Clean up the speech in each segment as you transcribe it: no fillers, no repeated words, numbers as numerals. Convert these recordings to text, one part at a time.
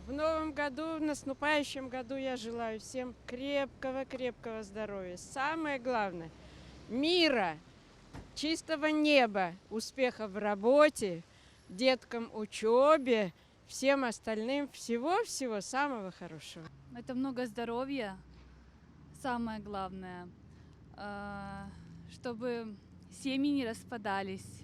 В новом году, в наступающем году я желаю всем крепкого-крепкого здоровья. Самое главное – мира, чистого неба, успехов в работе, деткам учебе, всем остальным всего-всего самого хорошего. Это много здоровья, самое главное, чтобы семьи не распадались,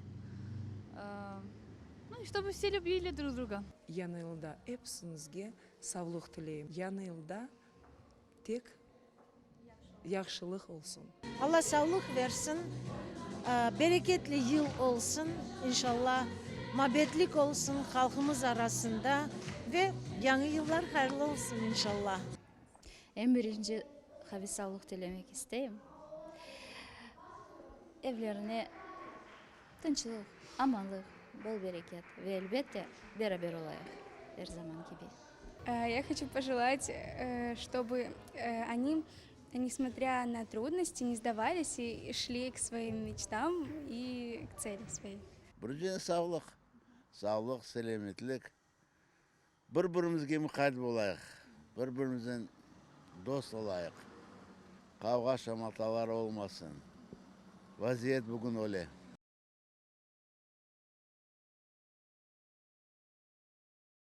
ну и чтобы все любили друг друга. Yañı yılda episiñizge savlıq tileyim. Yañı yılda tek yahşılıq olsun. Alla savlıq bersin, bereketli yıl olsun, inşalla, muabbetlik olsun halqımız arasında ve yañı yıllar hayırlı olsun, inşalla. Eñ birinci qaviy savlıq tilemek isteyim. Evlerine tınçlıq, amanlıq, bol bereket ve elbette beraber olayıq er zaman kibi. Я хочу пожелать, чтобы они, несмотря на трудности, не сдавались и шли к своим мечтам и к цели своей. Birinciden savlıq, savlıq, selâmetlik. Bir-birimizge muqayt bolayıq, bir-birimiznen dost olayıq. Qavğa-şamatalar olmasın. Vaziyet bugün öyle.